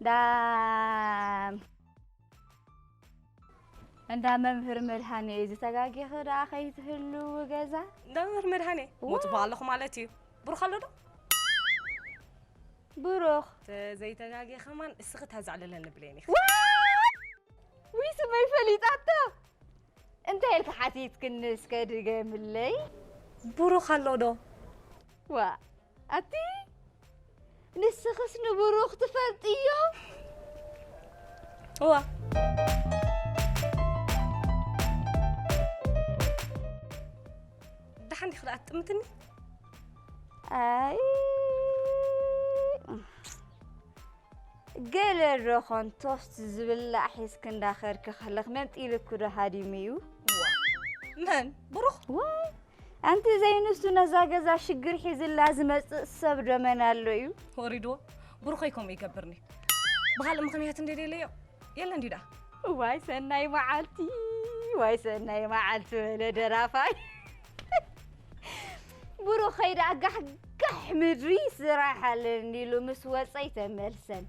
ዳም። እንዳ መምህር መድሃኔ ዝተጋጌኺ ደኣ ከይትህልዊ ገዛ? እንዳ መምህር መድሃኔ? ዋ። ሞት በሃለኹ ማለት እዩ። ብሩኽ ኣሎ ዶ? ብሩኽ። ተዘይተጋጌ ከማን እስኺ ተዛዕልለኒ ብለይኒ። ዋይ! ውይ ስመይ ፈሊጣቶ። እንታይ ኢልኪ ሓቲትክኒ እስከ ድገምለይ? ብሩኽ ኣሎ ዶ? ዋ፣ ኣቲ ንስኽስ ንብሩኽ ትፈልጥዮ? እዋ። ደሓን ዲኺ ደኣ ትጥምትኒ? ኣይ፣ ገለ ዶ ኾን ቶስት ዝብላዕ ሒዝኪ እንዳኸድኪ ከለኽ መንጢልኪ ዶ ሃዲሙ እዩ? እዋ። መን? ብሩኽ? ዋይ፣ ኣንቲ ዘይንሱ ነዛ ገዛ ሽግር ሒዝላ ዝመጽእ ሰብ ዶ መን ኣሎ እዩ? ወሪድዎ። ብሩኸይ ከምኡ ይገብርኒ። ብኻልእ ምኽንያት እንደ ደለዮ የለን ድዩ ደኣ? ዋይ ሰናይ መዓልቲ፣ ዋይ ሰናይ መዓልቲ በለ ደራፋይ። ብሩኸይ ደኣ ጋሕጋሕ ምድሪ ስራሕ ኣለኒ ኢሉ ምስ ወጸ ኣይተመልሰን።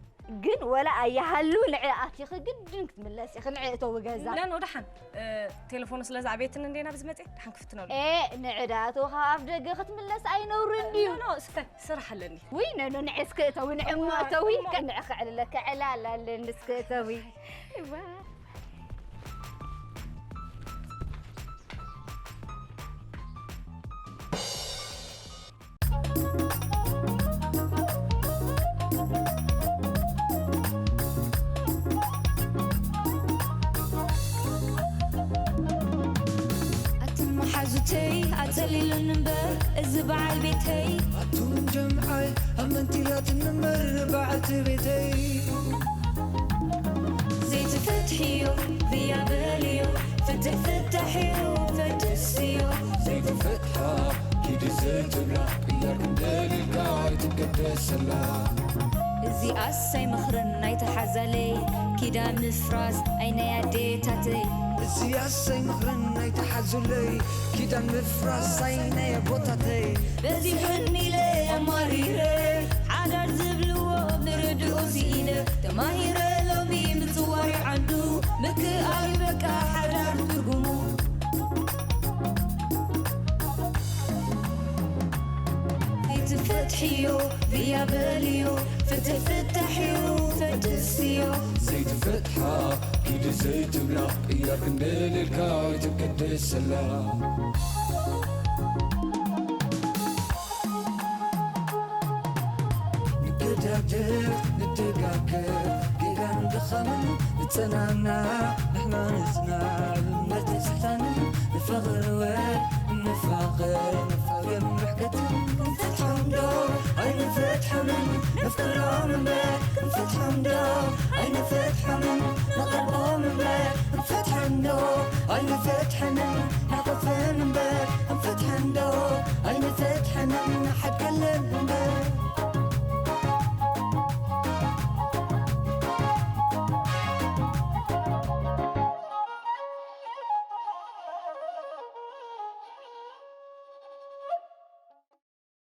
ግን ወላ ኣያሃሉ ንዒ ኣቲኺ ግድን ክትምለሲ ኢኺ፣ ንዒ እተዊ ገዛ። ኖ፣ ኖ፣ ደሓን። እ፣ ቴሌፎኑ ስለ ዝዓበየትኒ እንዴ ናብዚ መጽየ፣ ደሓን ክፍትነሉ። ኤ፣ ንዒ ደኣ እተዊ ካብ ኣፍ ደገ ክትምለስ ኣይነውርን ድዩ? ኖ፣ ኖ፣ እስከ ስራሕ ኣለኒ። ውይ፣ ኖ፣ ኖ፣ ንዒ እስከ እተዊ፣ ንዒ እሞ እዋ፣ እተዊ፣ እሞ። ከ ንዒ ክዕልለካ ዕላል ኣለኒ፣ እስከ እተዊ። እዋ። ኣትን መሓዙተይ ኣጸሊሉኒ እምበር እዚ በዓል ቤተይ። ኣቱም ጀምዓይ ኣመንቲላትኒ እምበር በዓልቲ ቤተይ። ዘይትፈትሕዮ ብያ በልዮ፣ ፍትሕ ፍታሕ እዩ ፈትስዮ። ዘይትፈትሓ ኪዲ ዘይትብላ፣ ቅያር ክንደልልካ ኣይትገደሰላ። እዚኣስ ኣይመኽርን ኣይተሓዛለይ፣ ኪዳን ምፍራስ ኣይ ናይ ኣዴታተይ። እዚኣስ ኣይመኽርን ኣይተሓዙለይ፣ ኪዳን ምፍራስ ኣይ ናይ ኣቦታተይ። በዚሑኒ ኢለ ኣማሪረ፣ ሓዳር ዝብልዎ ምርድኡ ስኢነ፣ ተማሂረ ሎሚ ምጽዋር ዓንዱ፣ ምክኣል በቃ ሓዳር ትርጉሙ። ፍትሕዮ ብያ በልዮ ፍትሕ ፍታሕዮ ፈድስዮ ዘይትፈትሓ ኪዲ ዘይትብላ እያ ክንደልልካ ኣይትብከደሰላ ንገዳደፍ ንደጋገፍ ጌጋን ድኻምን ንጸናና ንሕና ንጽና እምበር ተስሕታንን ንፋቐር ወ ንፋቐር ንፋቐር ምሕከትን ክንፈትሖም ዶ ኣይንፈትሖምን ነፍቅሮም እምበር ክንፈትሖም ዶ ኣይንፈትሖምን ነቐርቦም እምበር ክንፈትሖም ዶ ኣይንፈትሖምን ንሓቆፍን እምበር ክንፈትሖም ዶ ኣይንፈትሖምን ንሓድገለን